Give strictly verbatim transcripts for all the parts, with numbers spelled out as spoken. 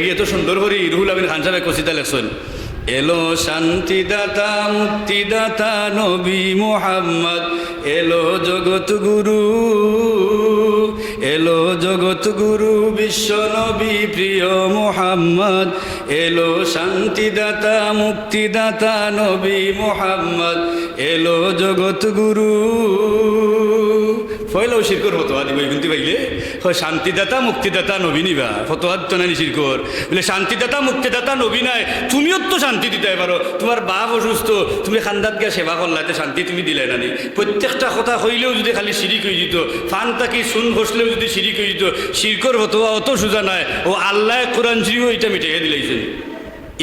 এত সুন্দর করি রুহুল আমিন খান সাহেবে কসিদা লেখছইন। এলো শান্তিদাতা, মুক্তিদাতা নবী মুহাম্মদ, এলো জগৎ গুরু, এলো জগৎ গুরু, বিশ্ব নবী প্রিয় মুহাম্মদ, এলো শান্তিদাতা, মুক্তিদাতা নবী মুহাম্মদ, এলো জগৎ গুরু। পয়লাউ শিরকর ফতোয়া দিবো, ইগুন্তি পাইলে। কয়, "শান্তিদাতা, মুক্তিদাতা নবী নিবা, ফতোয়া দিতো না নি শিরকর?" বলে, "শান্তিদাতা, মুক্তিদাতা নবী নায়, তুমিও তো শান্তি দিতায় পারো। তুমার বাপ অসুস্থ, তুমি কান্দাত গিয়া সেবা করলায়, তে শান্তি তুমি দিলায় না নি?" প্রত্যেকটা কথা কইলেও যুদি খালি শিরিক অইযিতো, ফান থাকি সুন খসলেও যুদি শিরিক অইযিতো, শিরকর ফতোয়া অত সুজা নায়। অউ আল্লায় কোরআন শরিফো ইটা মিটাইয়া দিলাইছইন।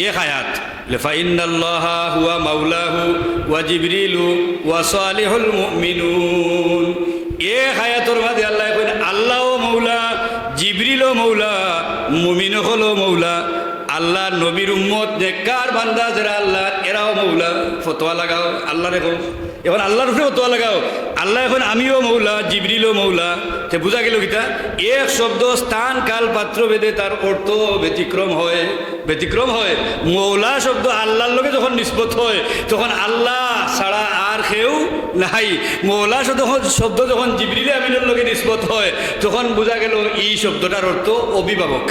এক আয়াত, "ফাইন্নাল্লাহা হুয়া মাওলাহু ওয়া জিবরিলু ওয়া সালিহুল মুমিনুন।" এক আয়াতর মাঝে আল্লায় কইন, "আল্লাও মৌলা, জিবরিলও মৌলা, মুমিন অকলও মৌলা।" আল্লার নবীর উম্মত, নেককার বান্দা যেরা আল্লার, এরাও মৌলা। ফতোয়া লাগাও, আল্লারে কও। এখন আল্লার উপরে ফতোয়া লাগাও। আল্লায় কইন, "আমিও মৌলা, জিবরিলও মৌলা।" তে বুঝা গেল কিতা? এক শব্দ স্থান, কাল, পাত্র ভেদে তার অর্থ ব্যতিক্রম হয়, ব্যতিক্রম হয়। মৌলা শব্দ আল্লার লগে যখন নিসবত হয়, তখন আল্লা ছাড়া আর কেউ নাই। মৌলা শব্দ, শব্দ যখন জিবরিল আমিনর লগে নিসবত হয়, তখন বুঝা গেল ই শব্দটার অর্থ অভিভাবক।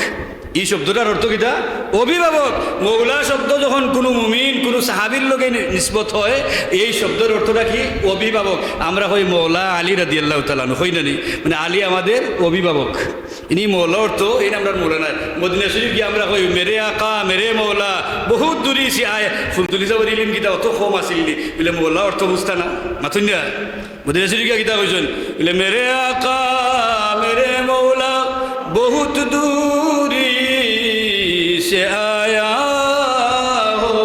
ই শব্দটার অর্থ কিতা? অভিভাবক। মৌলা শব্দ যখন কুনু মুমিন, কুনু সাহাবীর লগে নি-, নিসবত হয়, এই শব্দর অর্থটা কি? অভিভাবক। আমরা কই মৌলা আলী রাদিয়াল্লাহু তাআলা আনহু, কই না নি? মানে আলী আমাদের অভিভাবক। ইনি মৌলা অর্থ, ইনি আমরার মৌলা নায়। মদিনা শরিফ গিয়া আমরা কই, "মেরে আকা, মেরে মৌলা, বহুত দূরি সে আয়া।" ফুলতলি সাবর ইলিম কিতা অত কম আছিল নি? বলে মৌলা অর্থ বুঝতা না? মাতুন না? মদিনা শরিফ গিয়া কিতা কইছইন? বলে, "মেরে আকা, মেরে মৌলা, বহুত দূরি সে আয়া হো,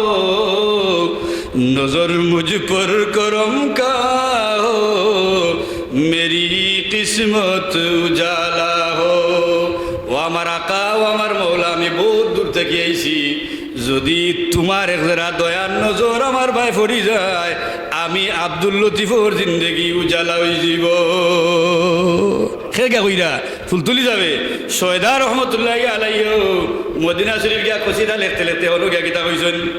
নজর মুঝ পর করম কা হো, মেরি কিসমত উজালা হো।" ও আমার আকা, ও আমার মৌলা, আমি বহুত দূর থাকি আইছি, যুদি তুমার এক জেরা দয়ার নজর আমার বায় পড়ি যায়, আমি আব্দুল লতিফর জিন্দেগি উজালা অইযিবো। কে গা কইরা? ফুলতলি সাবে। সয়দা রহমতুল্লাহি আলাইহিও মদিনা শরিফ গিয়া কসিদা লেখতে লেখতে হনো গিয়া কিতা কইছইন?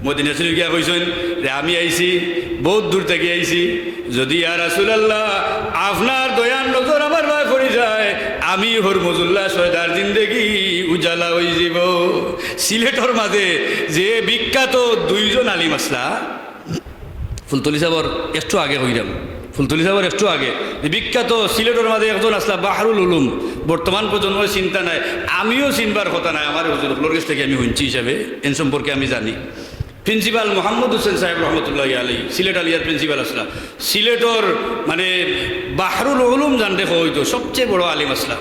মদিনা শরিফ গিয়া কইছইন যে, "আমি আইছি, বহুত দূর থাকি আইছি, যুদি ইয়া রাসুলাল্লাহ, আপনার দয়ার নজর আমার বায় পড়ি যায়, আমি হরমুজুল্লাহ সয়দার জিন্দেগি উজালা অইযিবো।" সিলেটর মাঝে যে বিখ্যাত দুইজন আলিম আছলা, ফুলতলি সাবর একটু আগে কইরাম, ফুলতলি সাবর একটু আগে যে বিখ্যাত সিলেটর মাঝে একজন আছলা বাহরুল উলুম, বর্তমান প্রজন্মর চিন্তা নাই, আমিও চিনবার কথা নাই, আমার হুজুর অকলর গেছ থাকি আমি হুনছি হিসাবে এন সম্পর্কে আমি জানি। প্রিন্সিপাল মোহাম্মদ হোসেন সাহেব রহমতুল্লাহি আলাইহি, সিলেট আলিয়ার প্রিন্সিপাল আছলা। সিলেটর মানে বাহরুল উলুম যানরে কওয়া অইতো, সবচেয়ে বড় আলিম আছলা।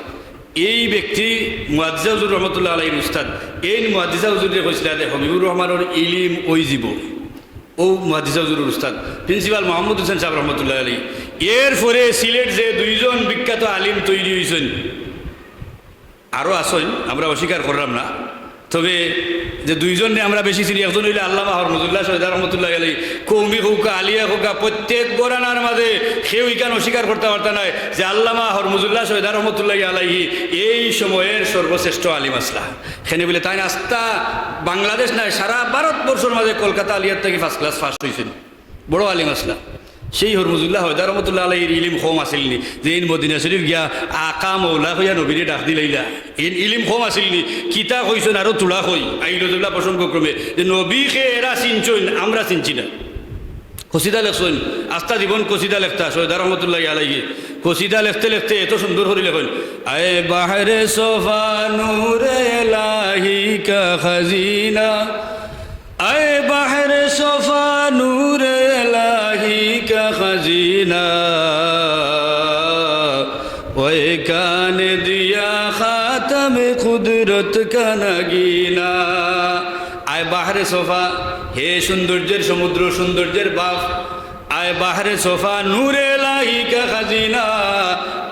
এই ব্যক্তি মুহাদ্দিসা হুজুর রহমতুল্লাহ আলাইহির উস্তাদ। এইন মুহাদ্দিসা হুজুররে কইছলা যে হবিবুর রহমানর ইলিম অইযিবো। অউ মুহাদ্দিসা হুজুরর উস্তাদ প্রিন্সিপাল মোহাম্মদ হোসেন সাহেব রহমতুল্লাহ আলাইহি। এরপরে সিলেট যে দুইজন বিখ্যাত আলিম তৈরি অইছইন, আরো আছইন, আমরা অস্বীকার কররাম না। তবে যে দুইজনরে আমরা বেশি চিনি, একজন অইলা আল্লামা হরমুজুল্লাহ সয়দা রহমতুল্লাহি আলাইহি। কওমি কউক্কা, আলিয়া কউক্কা, প্রত্যেক ঘরানার মাঝে কেউ ইখান অস্বীকার করতা পারতা নায় যে আল্লামা হরমুজুল্লাহ সয়দা রহমতুল্লাহি আলাইহি এই সময়র সর্বশ্রেষ্ঠ আলিম আছলা। কেনে বলে তাইন আস্তা বাংলাদেশ নায়, সারা ভারতবর্ষর মাঝে কলকাতা আলিয়ার থাকি first class pass অইছইন। বড় আলিম আছলা। সেই হরমুজুল্লাহ সয়দা রহমতুল্লাহ আলাইহির ইলিম কম আছিল নি? যে ইন মদিনা শরিফ গিয়া আকা মৌলা কইয়া নবীরে ডাক দিলাইলা। ইন ইলিম কম আছিল নি? কিতা কইছইন আরো থুড়া কই। আইলো যেবলা প্রসঙ্গক্রমে যে নবী কে এরা চিনছইন, আমরা চিনছি না। কসিদা লেখছইন, আস্তা জীবন কসিদা লেখতা, সয়দা রহমতুল্লাহি আলাইহি। কসিদা লেখতে লেখতে এত সুন্দর করি লেখইন, "আয় বাহরে সফা নূরে এলাহি কা খাজিনা, اے بحر صفا نور الہی کا خزینہ، اے کان دیا خاتم قدرت کا نگینہ۔" আয় বাহরে সফা, হে সৌন্দর্যের সমুদ্র, সৌন্দর্যের বাফ, আয় বাহরে সফা নূরে এলাহি কা খাজিনা,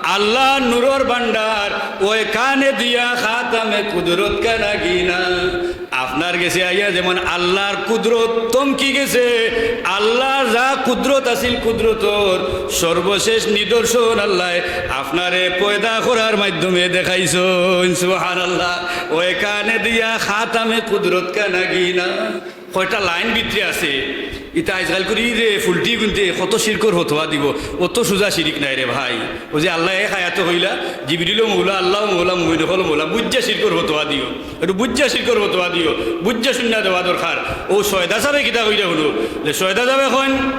আল্লার নূরর ভান্ডার, ওই কানে দিয়া খাতামে কুদরত কা নাগিনা। আফ আপনার গেছে আইয়া যেমন আল্লাহর কুদরত থমকি গেছে, আল্লাহর যা কুদরত আছিল, কুদরতর সর্বশেষ নিদর্শন আল্লায় আপনারে পয়দা করার মাধ্যমে দেখাইছইন। সুবহানাল্লাহ। ওই কানে দিয়া খাতামে কুদরত কা নাগিনা। কয়টা লাইন ভিতরে আছে, ইতা আজকাল করি যে ফুলটি গুনতে কত শিরকর ফতোয়া দিব, অত সুজা শিরিক নাই রে ভাই। ওই যে আল্লায় এক আয়াতো কইলা, জিবরিলও মৌলা, আল্লাহও মৌলা, মুমিন অকলও মৌলা, বুঝা শিরকর ফতোয়া দিও। একটু বুঝা শিরকর ফতোয়া দিও, বুঝা শুনিয়া দেওয়া দরকার। ও সয়দা সাবে কিতা কইরা হুনো, যে সয়দা সাবে কইন,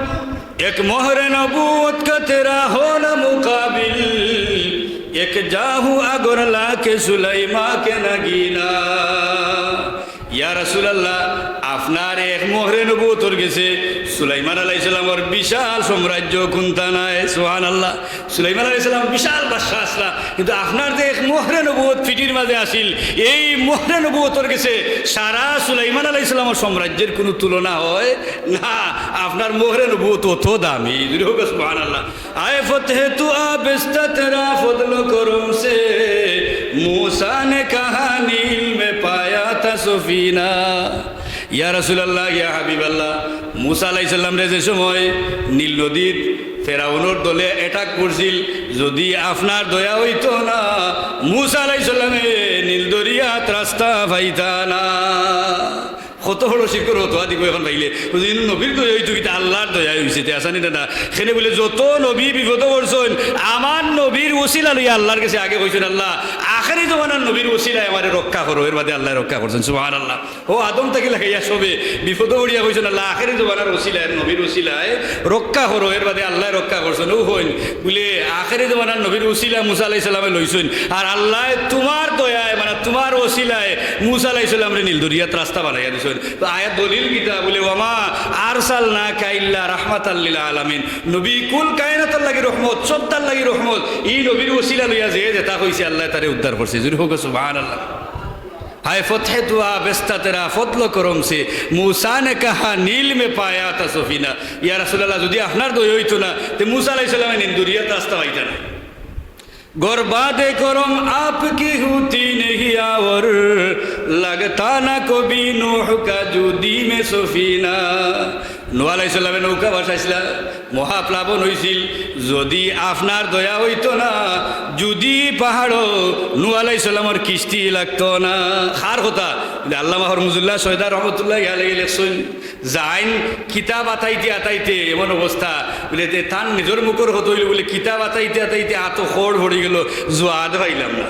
"এক মোহরে নবুয়ত কা তেরা হো না মুকাবিল, এক জাহু আগর লা কে সুলাইমা কে নাগিনা।" ইয়া রাসূলুল্লাহ, আপনার এক মোহরে নবুয়তর গেছে সুলাইমান আলাইহিস সালামর বিশাল সাম্রাজ্য কুন্তা নাই। সুবহানাল্লাহ। সুলাইমান আলাইহিস সালাম বিশাল বাদশা আছলা, কিন্তু আপনার যে এক মোহরে নবুয়ত ফিটির মাঝে আছিল, এই মোহরে নবুয়তর গেছে সারা সুলাইমান আলাইহিস সালামর সাম্রাজ্যর কুনু তুলনা হয় না। আপনার মোহরে নবুয়ত অত দামি। জোরে হোক সুবহানাল্লাহ। আয় ফতহে তু আবেস্তা তেরা ফদল করম সে, মুসা নে কাহা নীল মে পায়া থা সফিনা। ইয়া রাসূলুল্লাহ, ইয়া হাবিবাল্লাহ, মুসা আলাইহিস সালামরে যে সময় নীল নদীত ফেরাউনর দলে অ্যাটাক করছিল, যদি আপনার দয়া অইতো না, মুসা আলাইহিস সালামে নীল দরিয়াত রাস্তা পাইতা না। কত বড় শিরকর ফতোয়া দিব এখন পাইলে। বুঝি, নবীর দয়া অইতো, ইতা আল্লাহর দয়া অইছে, তে আসানি না। কেনে বুলে যত নবী বিপদো পড়ছইন, আমার নবীর উছিলা লইয়া আল্লাহর গেছে আগে কইছইন, "আল্লাহ, আখেরি জমানার নবীর উছিলায় আমারে রক্ষা করো।" এর বাদে আল্লায় রক্ষা করছইন। সুবহানাল্লাহ। ও আদম থাকি লাগাইয়া সবে বিপদো পড়িয়া কইছইন, "আল্লাহ, আখেরি জমানার উছিলায়, নবীর উছিলায় রক্ষা করো।" এর বাদে আল্লায় রক্ষা করছইন। ও কইন বুলে, "আখেরি জমানার নবীর উছিলা মুসা আলাইহিস সালামে লইছইন, আর আল্লায় তুমার দয়ায়, মানে তুমার উছিলায় মুসা আলাইহিস সালামরে নীল দরিয়াত রাস্তা বানাইয়া দিছইন।" তো আয়াত দলিল কিতা? বুলে, "ওয়ামা আরসালনাকা ইল্লা রাহমাতাল লিল আলামিন।" নবী কুল কায়নাতর লাগি রহমত, সত্তার লাগি রহমত। ই নবীর উছিলা লইয়া যে যেতা কইছে, আল্লায় তারে উদ্ধার করছে। জোরে হোক সুবহানাল্লাহ। হায় ফতহে তু আবেস্তা তেরা ফদল করম সে, মুসা নে কাহা নীল মে পায়া থা সফিনা। ইয়া রাসূলুল্লাহ, যদি আপনার দয়া অইতো না, তে মুসা আলাইহিস সালামে নীল দরিয়াত রাস্তা পাইতা না। گرباد کرم آپ کی ہوتی نہیں آور، لگتا نہ کبھی نوح کا جودی میں سفینہ۔ নূহ আলাইহিস সালামে নৌকা ভাসাইছলা, মহাপ্লাবন অইছিল। যদি আপনার দয়া অইতো না, জুদি পাহাড়ো নূহ আলাইহিস সালামর কিস্তি লাগতো না। কার কথা? আল্লামা হরমুজুল্লাহ সয়দা রহমতুল্লাহি আলাইহি লেখছইন, যাইন কিতাব আতাইতে আতাইতে এমন অবস্থা, বুলে, তে তান নিজর মুখর কথা অইলো বুলে, "কিতাব আতাইতে আতাইতে আতো খড় পড়ি গেল, জুয়াদ পাইলাম না।"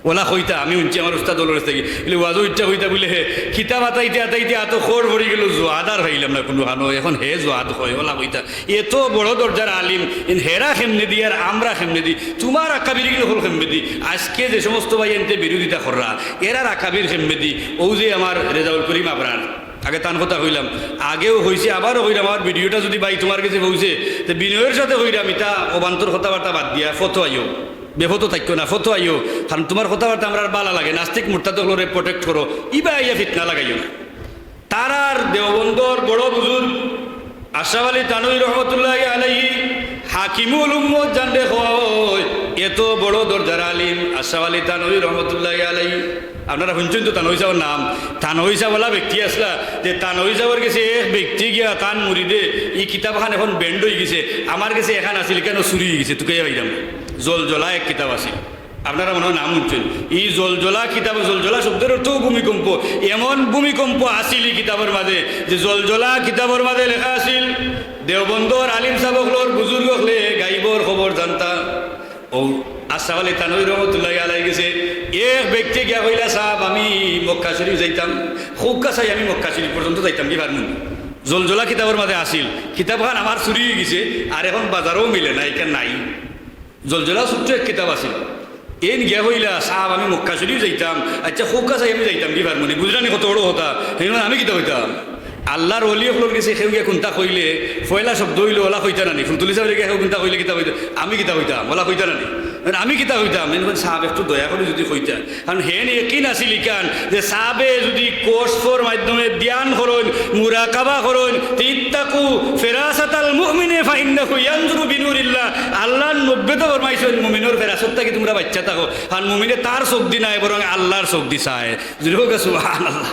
ওলা কইতা, আমি হুনছি আমার উস্তাদ অকলর গেছ থাকি, বুলে, "ওয়াজো ইচ্ছা কইতা বুলে, হে, কিতাব আতাইতে আতাইতে আতো খড় পড়ি গেল, জুয়াদ আর পাইলাম না কুনুখানো, এখন হে জুয়াদ কয়।" ওলা কইতা, এত বড় দরজার আলিম, ইন হেরা কেমনে দি আর আমরা কেমনে দি, তুমার আকাবির ইগুন অকল কেমনে দি, আজকে যে সমস্ত ভাইয়াইন্তে বিরোধিতা কররা, এরার আকাবির কেমনে দি, অউ যে আমার রেজাউল করিম আবরার, আগে তান কথা কইলাম, আগেও কইছি, আবারও কইলাম, আমার ভিডিওটা যদি ভাই তুমার গেছে পৌঁছে, তে বিনয়ের সাথে কইরাম, ইতা অবান্তর কথাবার্তা বাদ দিয়া ফতো আইও, বেফতো থাকিও না, ফতো আইও, কারণ তুমার কথাবার্তা আমরার ভালা লাগে। নাস্তিক মুরতাদ অকলরে protect করো, ইবা আইয়া ফিতনা লাগাইও না। তারার দেওবন্দর বড় বুজুর্গ আশরাফ আলী থানভী রহমতুল্লাহি আলাইহি, হাকিমুল উম্মত যানরে কওয়া অয়, এত বড় দরজার আলিম আশরাফ আলী থানভী রহমতুল্লাহি আলাইহি। আপনারা হুনছইন তো থানভী সাবর নাম। থানভী সাব ওলা ব্যক্তি আছলা যে থানভী সাবর গেছে এক ব্যক্তি গিয়া তান মুরিদে, "ই কিতাবখান এখন banned অইগেছে, আমার গেছে এখান আছিল, কেনে চুরি অইগেছে, তুকাইয়া পাইরাম।" জলজলা এক কিতাব আছিল। আপনারা মনে হয় নাম হুনছইন। ই জলজলা কিতাব, জলজলা শব্দর অর্থ ভূমিকম্প। এমন ভূমিকম্প আছিল ই কিতাবর মাঝে, যে জলজলা কিতাবর মাঝে লেখা আছিল, দেওবন্দর আলিম সাব অকলর, বুজুর্গ অকলে গাইবর খবর জানতা। অউ আশরাফ আলী থানভী রহমতুল্লাহি আলাইহির গেছে এক ব্যক্তি গিয়া কইলা, "সাব, আমি মক্কা শরীফ যাইতাম, কউক্কা চাই আমি মক্কা শরীফ পর্যন্ত যাইতাম, কি পারমু নি?" জলজলা কিতাবর মাঝে আছিল, কিতাবখান আমার চুরি অইগেছে, আর এখন বাজারও মিলে না, ইখান নাই। জলজলা ছোট্ট এক কিতাব আছিল। এইন গিয়া কইলা, "সাব, আমি মক্কা শরীফ যাইতাম।" "আচ্ছা, কউক্কা চাই আমি যাইতাম, কি পারমু নি?" বুঝরা নি কত বড় কথা। হেন "আমি কিতা কইতাম?" আল্লার ওলি অকলর গেছে কেউ গিয়া কুন্তা কইলে, পয়লা শব্দ অইলো, "ওলা কইতা না নি?" ফুলতলি সাবরে গিয়া কেউ কুন্তা কইলে কিতা কইতা? "আমি কিতা কইতাম? ওলা কইতা না নি?" মানে, "আমি কিতা কইতাম?" মানে, "সাব, একটু দয়া করি যুদি কইতা।" কারণ হেন একিন আছিল ইখান যে সাবে যুদি কশফর মাধ্যমে ধ্যান করইন, মুরাকাবা করইন, তে ইত্তাকু ফিরাসাতাল মুমিনে ফাইন্নাহু ইয়ানজুরু বিনুরিল্লাহ। আল্লার নবীয়ে তো ফরমাইছইন, "মুমিনর ফেরাসত থাকি তুমরা বাচ্চা থাকো।" কারণ মুমিনে তার চোখদি নায়, বরং আল্লার চোখদি চায়। জোরে কউক্কা সুবহানাল্লাহ।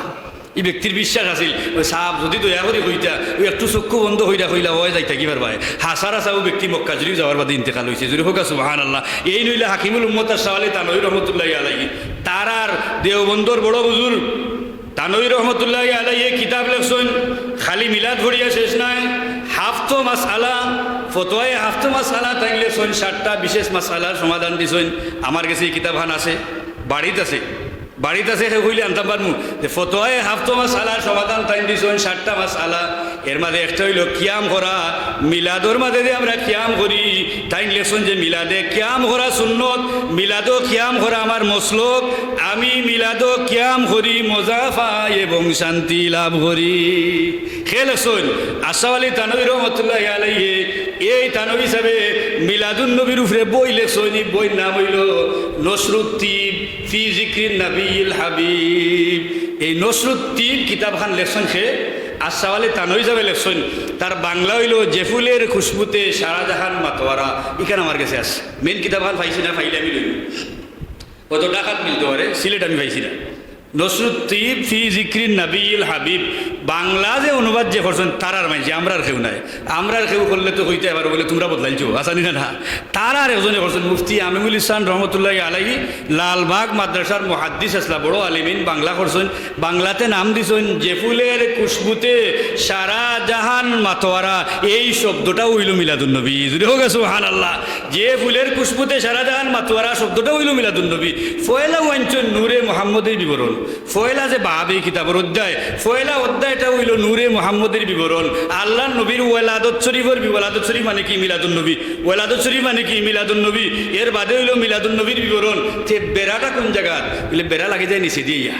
ই ব্যক্তির বিশ্বাস আছিল, "অউ সাব যুদি দয়া করি কইতা, অউ একটু চক্ষু বন্ধ কইরা কইলা, অয় যাইতা কি পারবায়।" হাছার হাছা অউ ব্যক্তি মক্কা শরীফ যাওয়ার বাদে ইন্তেকাল অইছে। জোরে কউক্কা সুবহানাল্লাহ। এইন অইলা হাকিমুল উম্মত আশরাফ আলী থানভী রহমতুল্লাহি আলাইহি। তারার দেওবন্দর বড় বুজুর্গ থানভী রহমতুল্লাহি আলাইহি কিতাব লেখছইন, খালি মিলাদ পড়িয়া শেষ নায়, হাফতো মাসআলা, ফতোয়ায়ে হাফতো মাসআলা তাইন লেখছইন, সাতটা বিশেষ মাসআলার সমাধান দিছইন। আমার গেছে ই কিতাবখান আছে, বাড়িত আছে। বাড়িত আছে, কেউ কইলে আনতাম পারমু। যে ফতোয়ায়ে হাফতো মাসআলার সমাধান তাইন দিছইন সাতটা মাসআলা। এর মাঝে একটা অইলো কিয়াম করা। মিলাদর মাঝে যে আমরা কিয়াম করি, তাইন লেখছইন যে মিলাদে কিয়াম করা সুন্নত, মিলাদো কিয়াম করা আমার মসলক, আমি মিলাদো কিয়াম করি, মজা পাই এবং শান্তি লাভ করি। কে লেখছইন? আশরাফ আলী থানভী রহমতুল্লাহি আলাইহি। এই থানভী সাবে মিলাদুন নবীর উপরে বই লেখছইন, ই বইর নাম অইলো নসরুত তিব ফি জিক্রিন নবিয়িল হাবিব। এই নসরুত তিব কিতাবখান লেখছইন কে? আশরাফ আলী থানভী সাবে লেখছইন। তার বাংলা অইলো যে ফুলের খুশবুতে সারা জাহান মাতোয়ারা। ইখান আমার গেছে আছে। মেইন কিতাবখান পাইছি না, পাইলে আমি লইমু। হয়তো ঢাকাত মিলতো পারে, সিলেট আমি পাইছি না। নসরুত তিব ফি জিক্রিন নবিয়িল হাবিব, বাংলা যে অনুবাদ যে করছইন, তারার মাইনষে, আমরার কেউ নায়। আমরার কেউ করলে তো কইতা পারো বুলে, "তুমরা বদলাইছো, আছানি না না।" তারার একজনে করছইন, মুফতি আমিনুল ইহসান রহমতুল্লাহি আলাইহি, লালবাগ মাদ্রাসার মুহাদ্দিস আছলা, বড় আলিমিন, বাংলা করছইন, বাংলাতে নাম দিছইন, "যে ফুলের খুশবুতে সারা জাহান মাতোয়ারা", এই শব্দটাউ অইলো মিলাদুন নবী। জোরে কউক্কা সুবহানাল্লাহ। যে ফুলের খুশবুতে সারা জাহান মাতোয়ারা শব্দটাউ অইলো মিলাদুন নবী। পয়লাউ আনছইন নূরে মুহাম্মদের বিবরণ। পয়লা যে বাব এই কিতাবর অধ্যায়, পয়লা অধ্যায়টা অইলো নূরে মুহাম্মদের বিবরণ। আল্লার নবীর ওলাদত শরীফর বি-, ওলাদত শরীফ মানে কি? মিলাদুন নবী। ওলাদত শরীফ মানে কি? মিলাদুন নবী। এর বাদে অইলো মিলাদুন নবীর বিবরণ। তে বেড়াটা কুন জাগাত? বুলে, বেড়া লাগি যায় নিচেদি আইয়া।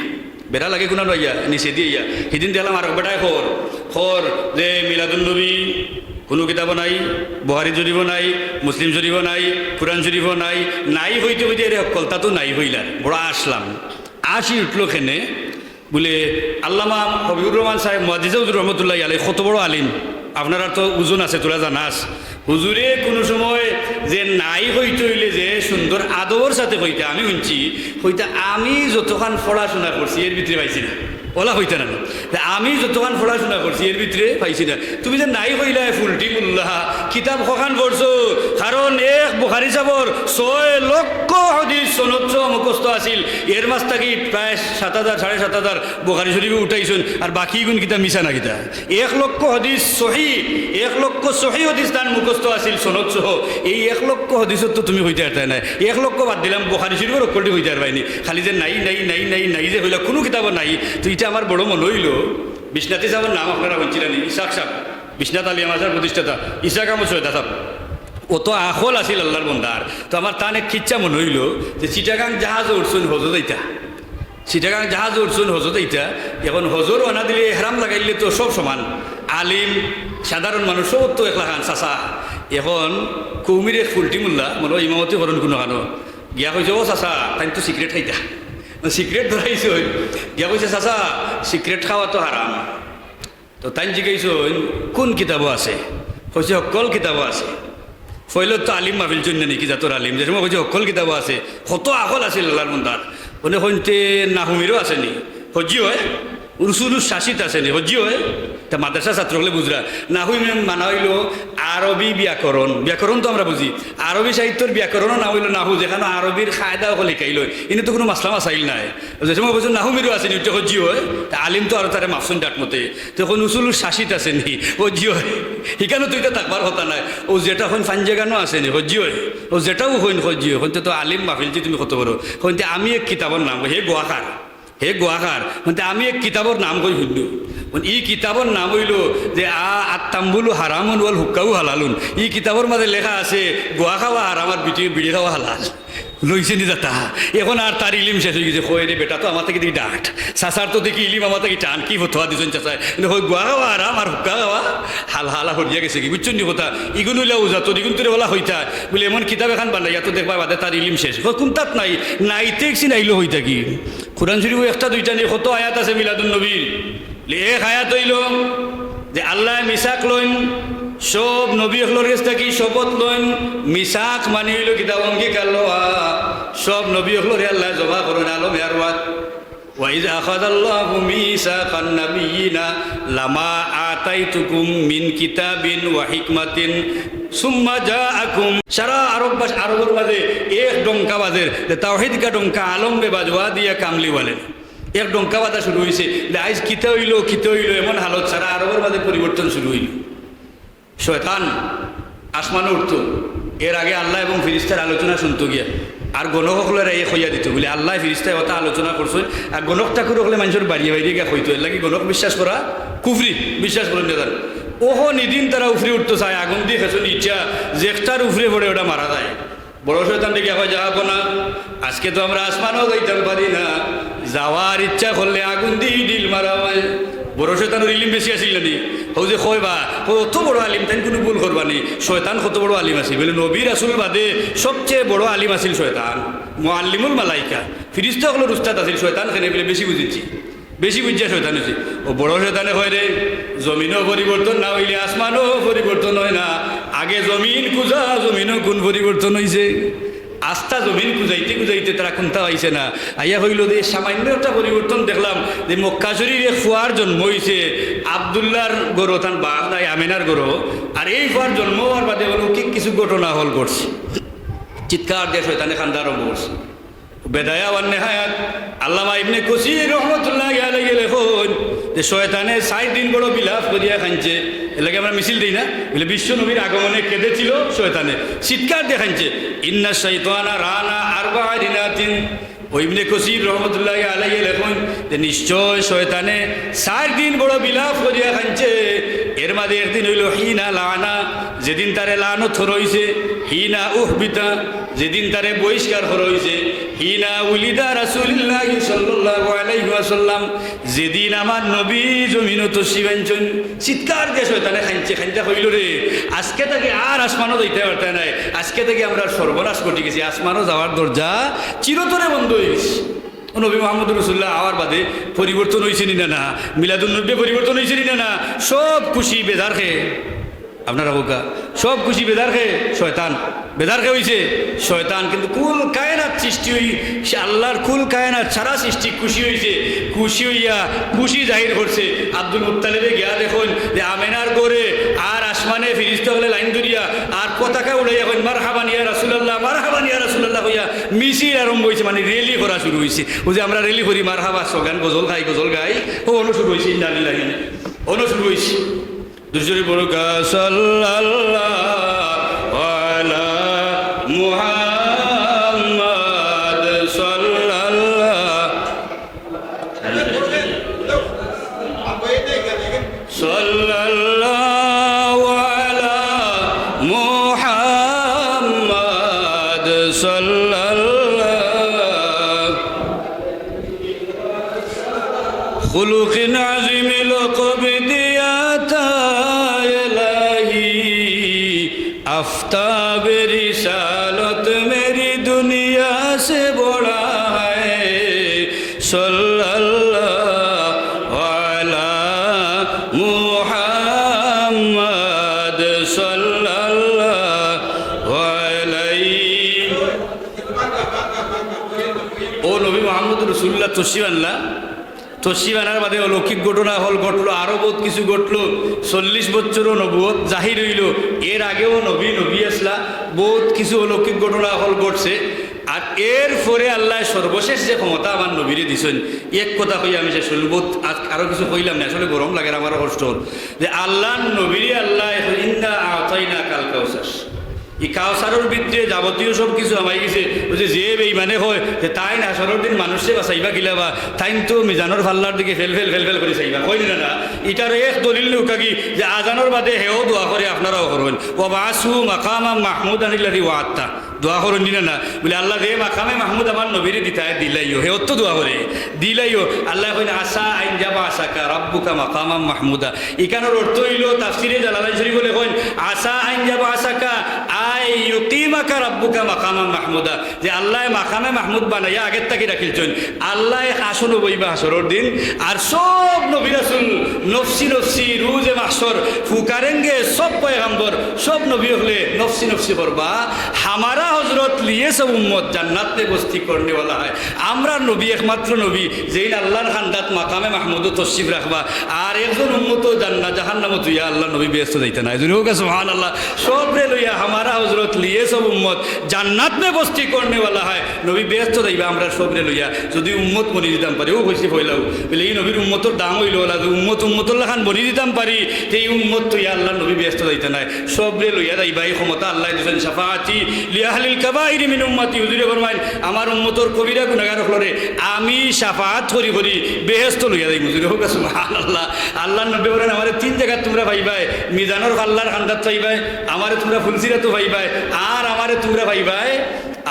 বেড়া লাগে কুনানো আইয়া? নিচেদি আইয়া। হিদিন দেখলাম আরক বেটায় কর, কর যে মিলাদুন নবী কুনু কিতাবো নাই, বুখারী শরীফো নাই, মুসলিম শরীফো নাই, কুরআন শরীফো নাই, নাই কইতে কইতে এরে হক্কলতা তো নাই কইলার। বড় আসলাম। আসি উঠলো কেনে? বুলে, আল্লামা হবিবুর রহমান সাহেব মুহাদ্দিসে হুজুর রহমতুল্লাহি আলাইহি, কত বড় আলিম, আপনারার তো ওজন আছে, থুড়া জানা আছে। হুজুরে কুনু সময় যে নাই কইতে অইলে যে সুন্দর আদবর সাথে কইতা, আমি হুনছি, কইতা, "আমি যতখান পড়াশুনা করছি, এর ভিতরে পাইছি না।" অলা কইতা না, না। যে, "আমি যতখান পড়াশুনা করছি, এর ভিতরে পাইছি না।" তুমি যে নাই কইলায় ফুলটি মোল্লা, কিতাব কখান পড়ছো? কারণ এক বুখারী সাবর ছয় লক্ষ হাদিস সনদ সহ মুখস্থ আছিল, এর মাঝ থাকি প্রায় সাত হাজার, সাড়ে সাত হাজার বুখারী শরীফে উঠাইছইন, আর বাকি গুন কিতা মিছা না কিতা? এক লক্ষ হাদিস সহি, এক লক্ষ সহি হাদিস তান মুখস্থ আছিল সনদ সহ। এই এক লক্ষ হাদিসর তো তুমি কইতায় পারতায় নায়। এক লক্ষ বাদ দিলাম, বুখারী শরীফর অক্কলটি কইতায় পারবায় নি। খালি যে নাই, নাই, নাই, নাই, নাই যে কইলা, কুনু কিতাবো নাই। তো ইটা আমার বড় মনো অইলো। বিশ্বনাথী সাবর নাম আপনারা হুনছিলা নি? ইসহাক সাব, বিশ্বনাথ আলিয়া মাদ্রাসার প্রতিষ্ঠাতা, ইসহাক আহমদ সৈয়দা সাব। অত আকল আছিল আল্লার বন্দার। তো আমার তান এক কিচ্ছা মনো অইলো যে চিটাগাং জাহাজো উঠছইন হজো যাইতা। চিটাগাং জাহাজো উঠছইন হজো যাইতা। এখন হজো রওয়ানা দিলে এহরাম লাগাইলে তো সব সমান। আলিম, সাধারণ মানুষ সব তো একলাখান চাচা। এখন কওমির এক ফুলটি মোল্লা, মনো অয় ইমামতি করইন কুনুখানো। গিয়া কইছে, "ও চাচা, তাইন তো সিগারেট খাইতা।" সিগারেট ধরাইছইন। গিয়া কইছে, "চাচা, সিগারেট খাওয়া তো হারাম।" তো তাইন জিগাইছইন, "কুন কিতাবো আছে?" কইছে, "হক্কল কিতাবো আছে।" ফয়লত তো আলিম মাহফিল চইন্না নি, কি জাতর আলিম, যে সময় কইছে, "হক্কল কিতাবো আছে।" কত আকল আছিল আল্লার বন্দার। অনে কইন, "তে নাহুমিরও আছে নি?" কইন, "জি অয়।" "উসুলুস শাসিত আছে নি?" কইন, "জি অয়।" তা মাদ্রাসা ছাত্র অকলে বুঝরা, নাহুমি মানা অইলো আরবি ব্যাকরণ। ব্যাকরণ তো আমরা বুঝি, আরবি সাহিত্যর ব্যাকরণর নাম অইলো নাহু, যেখানো আরবির কায়দা অকল হিকাইল অয়। ইনো তো কুনু মাসলা মাসাইল নাই। যে সময় কইছইন, "নাহুমিরও আছে নি?" উঠে কইন, "জি অয়।" তা আলিম তো আরো তারে মাফছইন ডাট মতে। তে কইন, "উসুলুস শাসিত আছে নি?" কইন, "জি অয়।" হিকানো তো ইতা থাকবার কথা নায়। অউ যেটা কইন, "ফাঞ্জেগানো আছে নি?" কইন, "জি অয়।" অউ যেটাউ কইন, কইন, "জি অয়।" কইন, "তে তো আলিম মাহফিল যে তুমি কত বড়।" কইন, "তে আমি এক কিতাবর নাম কই।" হে গুয়াকার, হে গুয়াকার। কইন, "তে আমি এক কিতাবর নাম কই হুনো।" কইন, "ই কিতাবর নাম অইলো যে আ-, আত্তাম্বুলু হারামুন ওয়াল হুক্কাউ হালালুন।" ই কিতাবর মাঝে লেখা আছে, গুয়া খাওয়া হারাম আর বিটি-, বিড়ি খাওয়া হালাল। লইছে নি যাতা? এখন আর তার ইলিম শেষ অইগেছে। কয়, "রে বেটা, তো আমার থাকি দেখি ডাট। চাচার তো দেখি ইলিম আমার থাকি টান। কি ফতোয়া দিছইন চাচায়?" কিন্তু কয়, "গুয়া খাওয়া হারাম আর হুক্কা খাওয়া হাল-, হালা হরিয়া গেছে কি?" বুঝছইন নি কথা? ইগুন অইলা উজাত, ইগুন তোরে অলা কইতা। বুলে, "এমন কিতাব এখান বানাইয়া তো দেখবা বাদে তার ইলিম শেষ।" কয়, "কুনতাত নাই?" নাইতে একসি নাইলো কইতা কি? কুরআন শরীফো একটা দুইটা নি, কত আয়াত আছে মিলাদুন নবীর। এক আয়াত অইলো যে আল্লায় মিসাক লইন, সব নবী অকলর গেছ থাকি শপথ লইন। মিসাক মানি অইলো কিতা? অঙ্গীকার লওয়া। সব নবী অকলরে আল্লায় জমা করইন আলমে আরওয়াত। وإذ أخذ الله ميثاق النبيين لما آتيتكم من كتاب وحكمة ثم جاءكم। সারা আরব বাস-, আরবর মাঝে এক ডঙ্কা বাজের, যে তাওহীদ কা ডঙ্কা আলম বে বাজওয়া দিয়া কামলি ওয়ালে। এক ডঙ্কা বাজা শুরু অইছে, যে আইজ কিতা অইলো, কিতা অইলো, এমন হালত সারা আরবর মাঝে পরিবর্তন শুরু অইলো। শয়তান আসমানো উঠতো, এর আগে আল্লাহ এবং ফিরিস্তার আলোচনা শুনতো গিয়া, আর গণক অকলরে এ কইয়া দিতো, বুলে, "আল্লাহ ফিরিস্তায় অতা আলোচনা করছইন।" আর গণক ঠাকুর অকলে মানষর বাড়িয়ে বাড়িয়ে গিয়া কইতো, এর লাগি গণক বিশ্বাস করা কুফরি, বিশ্বাস করইন না তারা। অখন ইদিন তারা উফরে উঠতো চায়, আগুন দি খেছনি ইচ্ছা, যেকটার উফরে পড়ে অটা মারা যায়। বড় শয়তানরে গিয়া কয়, "যাবো না, আজকে তো আমরা আসমানো যাইতাম পারি না, যাওয়ার ইচ্ছা করলে আগুন দি ঢিল মারা অয়।" বড় শয়তানর ইলিম বেশি আছিল না নি? অউ যে কয় বা, কয়, "অত বড় আলিম, তাইন কুনু ভুল করবা নি?" শয়তান কত বড় আলিম আছিল? বুলে, নবী রাসুল বাদে সবচেয়ে বড় আলিম আছিল শয়তান, মুআল্লিমুল মালাইকা, ফিরিস্তা অকলর উস্তাদ আছিল শয়তান, কেনে বুলে বেশি বুঝিছি। বেশি বুঝিয়া শয়তান অইছে। অউ বড় শয়তানে কয়, "রে, জমিনো পরিবর্তন না অইলে আসমানো পরিবর্তন অয় না। আগে জমিন খুজা, জমিনো কুন পরিবর্তন অইছে?" আস্তা জমিন খুজাইতে খুজাইতে তারা কুন্তা পাইছে না। আইয়া কইলো যে, "সামান্য একটা পরিবর্তন দেখলাম যে মক্কা শরীফ এক ফুয়ার জন্ম অইছে, আব্দুল্লাহর ঘরো, তান বাপ নাই, আমেনার ঘরো। আর এই ফুয়ার জন্ম অওয়ার বাদে অলৌকিক কিছু ঘটনা অকল ঘটছে।" চিৎকার দিয়া শয়তানে কান্দা আরম্ভ করছে। বেদায়া ওয়ান নেহায়াত, আল্লামা ইবনে কসির রহমতুল্লাহি আলাইহি লেখইন যে শয়তানে চাইর দিন বড় বিলাপ করিয়া কানছে। এর লাগি আমরা মিছিল দেই না? বুলে, "বিশ্ব নবীর আগমনে কেঁদেছিল শয়তানে, চিৎকার দিয়া কানছে।" ইন্না শাইতানা রানা আরবা রিনাতিন। অউ ইবনে কসির রহমতুল্লাহি আলাইহি লেখইন যে নিশ্চয় শয়তানে চাইর দিন বড় বিলাপ করিয়া কানছে। এর মাঝে একদিন অইলো হিনা লানা, যেদিন তারে লানত করা অইছে, হিনা উহবিতা, যেদিন তারে বহিষ্কার করা অইছে, হিনা উলিদা রাসূলুল্লাহি সাল্লাল্লাহু আলাইহি ওয়াসাল্লাম, যেদিন আমার নবী জমিনো তশরিফ আনছইন। চিৎকার দিয়া শয়তানে কানছে, কান্দিয়া কইলো, "রে, আজকে থাকি আর আসমানো যাইতায় পারতায় নায়, আজকে থাকি আমরার সর্বনাশ ঘটি গেছে, আসমানো যাওয়ার দরজা চিরতরে বন্ধ অই গেছে।" অউ নবী মুহাম্মদুর রাসূলুল্লাহ আওয়ার বাদে পরিবর্তন অইছে নি না? না। মিলাদুন নবীয়ে পরিবর্তন অইছে নি না? না। সব খুশি বেজার কে? আপনারা কউক্কা, সব খুশি বেজার কে? শয়তান। বেজার কে অইছে? শয়তান। কিন্তু কুল কায়নাত সৃষ্টি অই-, সে আল্লাহর কুল কায়নাত সারা সৃষ্টি খুশি অইছে। খুশি অইয়া খুশি জাহির করছে। আব্দুল মুত্তালিবে গিয়া দেখইন যে আমেনার ঘরে আর আসমানে ফিরিস্তা অকলে লাইন ধরিয়া আর পতাকা উড়াইয়া কইন, "মারহাবান ইয়া রাসূলুল্লাহ, মারহাবান ইয়া রাসূলুল্লাহ" কইয়া মিছিল আরম্ভ অইছে, মানে র‍্যালি করা শুরু অইছে। অউ যে আমরা র‍্যালি করি, মারহাবা স্লোগান, গজল গাই, গজল গাই, অউ অনো শুরু অইছে, ইন্না লিল্লাহি, অনো শুরু অইছে। দুরূদ শরীফ পড়ুক্কা, সাল্লাল্লাহু আলা মুহাম্মাদ, সাল্লাল্লাহু সাল্লাল্লাহু আলা মুহাম্মাদ সাল্লাল্লাহু খুলুকিন আযীম লকব দিয়া ইলাহি আফতাব রিসালত মেরি দুনিয়া সে বড়া হ্যায়। সাল্লাল্লাহু আলা মুহাম্মাদ সাল্লাল্লাহু আলাইহি। অউ নবী মুহাম্মদুর রাসূলুল্লাহ তশরিফ আনলা, তশরিফ আনার বাদে অলৌকিক ঘটনা অকল ঘটলো, আরো বউত কিছু ঘটলো। চল্লিশ বছরও নবুয়ত জাহির অইলো, এর আগেও নবী নবী আছলা, বউত কিছু অলৌকিক ঘটনা অকল ঘটছে। আর এর পরে আল্লায় সর্বশেষ যে ক্ষমতা আমার নবীরে দিছইন, এক কথা কইয়া আমি শেষ করমু, বউত আ-, আরো কিছু কইলাম না, আসলে গরম লাগের, আমারও কষ্ট অর। যে আল্লার নবীরে আল্লায় কইন, "ইন্না আতাইনাকাল কাউসার।" ই কাউসারর ভিতরে যাবতীয় সব কিছু হামাই গেছে। অউ যে, যে বেইমানে কয় যে তাইন হাশরর দিন মানুষরে বাচাইবা কিলা বা, তাইন তো মিজানর পাল্লার দিকে ফেল ফেল ফেল ফেল করি চাইবা, কইন না না? ইটার এক দলিল নেউক্কা কি যে আজানর বাদে হেও দোয়া করে, আপনারাও করইন, "ওয়াবআসহু মাকামান মাহমুদান আল্লাযী ওয়াআদতা।" দোয়া করইন নি না না? বুলে, "আল্লাহ, যে মাকামে মাহমুদ আমার নবীরে দিতায় দিলাইও।" হে অত দোয়া করে, "দিলাইও।" আল্লায় কইন, "আসা আন ইয়াবআসাকা রাব্বুকা মাকামান মাহমুদা।" ইখানর অর্থ অইলো, তাফসিরে জালালাইন শরীফো লেখইন, "আসা আন ইয়াবআসাকা আই ইউকিমাকা রাব্বুকা মাকামান মাহমুদা।" যে আল্লায় মাকামে মাহমুদ বানাইয়া আগের থাকি রাখিলছইন, আল্লায় এক আসনো বইবা হাশরর দিন, আর সব নবী রাসূল নফসি নফসি, রুজে মাহশর, ফুকারেঙ্গে সব পয়গাম্বর, সব নবী অকলে নফসি নফসি করবা, হামারা হজরত লিয়ে সব উম্মত জান্নাত মে বস্তি করনে ওয়ালা হ্যায়। আমরার নবী একমাত্র নবী, যেইন আল্লাহর খান্দাত মাকামে মাহমুদো তশরিফ রাখবা, আর একজন উম্মতও জান্নাত জাহান্নামো থুইয়া আল্লাহর নবী বেহেস্তো যাইতা নায়। জোরে কউক্কা সুবহানাল্লাহ। সবরে লইয়া হামারা হজরত লিয়ে সব উম্মত জান্নাত মে বস্তি করনে ওয়ালা হ্যায়। নবী বেহেস্তো যাইবা আমরার সবরে লইয়া, যুদি উম্মত বনি দিতাম পারি। অউ কইছি পয়লাউ, বলে ই নবীর উম্মতর দাম অইলো ওলা, যে উম্মত উম্মতর লাখান বনি দিতাম পারি, তে ই উম্মত থুইয়া আল্লাহর নবী বেহেস্তো যাইতা নায়। সবরে লইয়া যাইবা, ই ক্ষমতা আল্লায় দিছইন। শাফাআতি লিআহলিল কাবাইরি মিন উম্মতি, হুজুরে ফরমাইন, আমার উম্মতর কবিরা গুনাগার অকলরে আমি শাফাআত করি করি বেহেস্তো লইয়া যাইমু। জোরে কউক্কা সুবহানাল্লাহ। আল্লাহর নবী বলেন, আমারে তিন জাগাত তুমরা পাইবায়, মিজানর পাল্লার খান্দাত পাইবায়, আমারে তুমরা ফুলসিরাতো পাইবায়, আর আমারে তুমরা পাইবায়,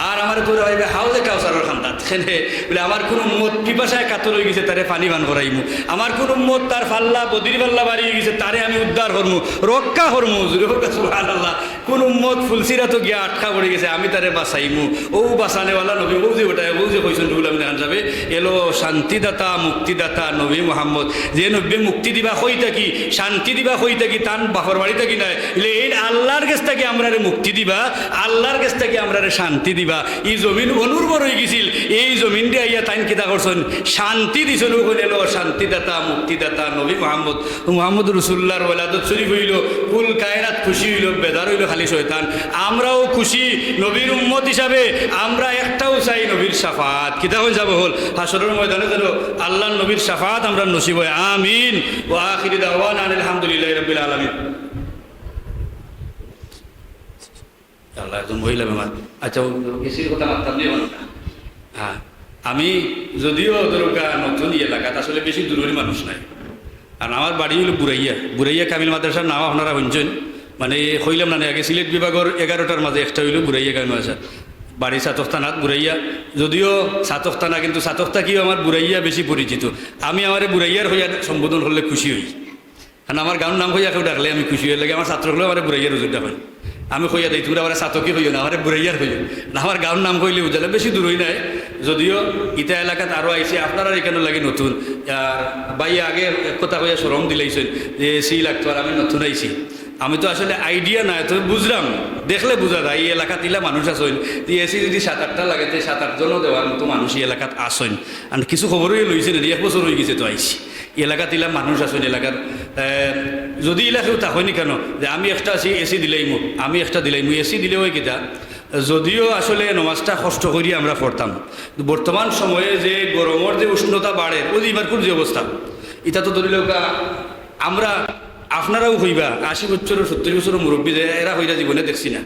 আর আমারে তুমরা পাইবায় হাউজে কাউসারর খান্দাত। কেনে? বলে, আমার কুনু উম্মত পিপাসায় কাতর অইগেছে, তারে পানি পান করাইমু। আমার কুনু উম্মত তার পাল্লা, বদির পাল্লা ভারি অইগেছে, তারে আমি উদ্ধার করমু, রক্ষা করমু। জোরে কউক্কা সুবহানাল্লাহ। কুনু উম্মত ফুলসিরাতো গিয়া আটকা পড়ি গেছে, আমি তারে বাঁচাইমু। অউ বাঁচানেওয়ালা নবী, অউ যে ওটা, অউ যে কইছইন রুহুল আমিন খান সাবে, এলো শান্তিদাতা, মুক্তিদাতা নবী মুহাম্মদ। যে নবীয়ে মুক্তি দিবা কই থাকি, শান্তি দিবা কই থাকি, তান বাপর বাড়ি থাকি নায়। ইলে এইন আল্লাহর গেছ থাকি আমরারে মুক্তি দিবা, আল্লাহর গেছ থাকি আমরারে শান্তি দিবা। ই জমিন অনুর্বর অইগেছিল, এই জমিনরে আইয়া তাইন কিতা করছইন? শান্তি দিছইন। অউ কইন এলো শান্তিদাতা, মুক্তিদাতা নবী মুহাম্মদ। মুহাম্মদুর রাসূলুল্লাহর ওলাদত শরীফ অইলো, কুল কায়নাত খুশি অইলো, বেজার অইলো খালি শয়তান। আমরাও খুশি, নবীর উম্মত হিসাবে আমরা একটাউ চাই, নবীর শাফাআত। কিতা অইন যাবো হল, হাশরর ময়দানে যেন আল্লাহর নবীর শাফাআত আমরার নসিব অয়। আমিন। ওয়া আখিরি দাওয়ানা আনিল হামদুলিল্লাহি রাব্বিল আলামিন। আল্লাহ, একজন মহিলা বেমার। আচ্ছা, অউ এসির কথা মাততাম নি, অখন। হ্যাঁ, আমি যদিও ধরুক্কা নতুন ই এলাকাত, আসলে বেশি দূরর মানুষ নায়। আর আমার বাড়ি অইলো বুরাইয়া, বুরাইয়া কামিল মাদ্রাসার নাম আপনারা হুনছইন। মানে, কইলাম না নি আগে, সিলেট বিভাগর এগারোটার মাঝে একটা অইলো বুরাইয়া কামিল মাদ্রাসা। বাড়ি ছাতক থানাত বুরাইয়া, যদিও ছাতক থানা, কিন্তু ছাতক থাকিও আমার বুরাইয়া বেশি পরিচিত। আমি আমারে বুরাইয়ার কইয়া সম্বোধন করলে খুশি অই। কারণ আমার গাঁওর নাম কইয়া কেউ ডাকলে আমি খুশি অই, এরলাগি আমার ছাত্র অকলে আমারে বুরাইয়ার হুজুর ডাকইন। আমি কইয়া দেই, তুমরা আমারে ছাতকি কইও না, আমারে বুরাইয়ার কইও। না, আমার গাঁওর নাম কইলে বুঝাইলে বেশি দূরই নায়। যদিও ইতা এলাকাত আরো আইছি, আপনারার ইখানর লাগি নতুন। আর ভাইয়ে আগে এক কথা কইয়া শরম দিলাইছইন যে এসি লাগতো, আর আমি নতুন আইছি। আমি তো আসলে idea নাই, তবে বুঝরাম, দেখলে বুঝা যায় ই এলাকাত ইলা মানুষ আছইন। তে এসি যুদি সাত আটটা লাগে, তে সাত আট জনও দেওয়ার মতো মানুষ ই এলাকাত আছইন। আর কিছু খবরও লইছে না, এক বছর অইগেছে তো আইছি। ই এলাকাত ইলা মানুষ আছইন, এলাকার, এ, যুদি ইলা কেউ থাকইন নি কেনে যে আমি একটা আছি, এসি দিলাইমু, আমি একটা দিলাইমু, এসি দিলে অয় কিতা? যদিও আসলে নমাজটা কষ্ট করি আমরা পড়তাম, বর্তমান সময়ে যে গরমর যে উষ্ণতা বাড়ের, অউ যে ইবার কুন যে অবস্থা, ইটা তো ধরি লউক্কা, আমরা, আপনারাও কইবা, আশি বছরর, সত্তইর বছরর মুরব্বি যে এরা কইরা জীবনে দেখছি না।